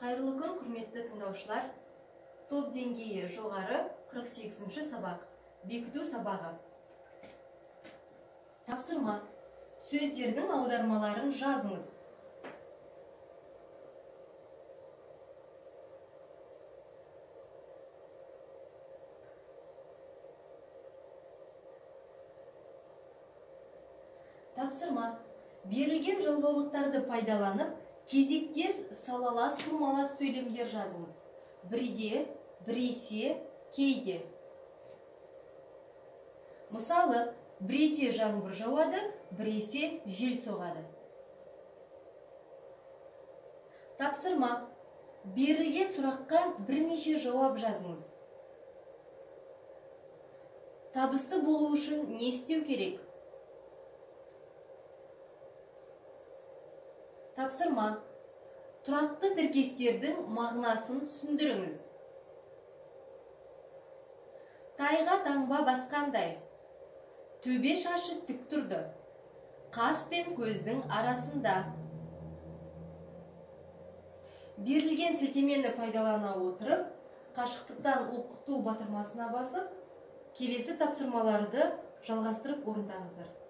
Қайырлы күн, құрметті тыңдаушылар. Топ деңгейі жоғары, 48-ші сабақ. Бекіту сабағы. Тапсырма. Сөздердің аудармаларын жазыңыз. Тапсырма. Берілген жалғаулықтарды пайдаланып, кезектес салалас құрмалас сөйлемдер жазыңыз. Бірде, біресе, кейде. Мысалы, біресе жаңбыр жауады, біресе жел соғады. Тапсырма. Берілген сұраққа бірнеше жауап жазыңыз. Табысты болу үшін не істеу керек? Тапсырма. Тұрақты тіркестердің мағынасын түсіндіріңіз. Тайға таңба басқандай. Төбе шашы тік тұрды. Қас пен көздің арасында. Берілген сілтемені пайдалана отырып, қашықтықтан оқыту батырмасына басып, келесі тапсырмаларды жалғастырып орындаңыздар.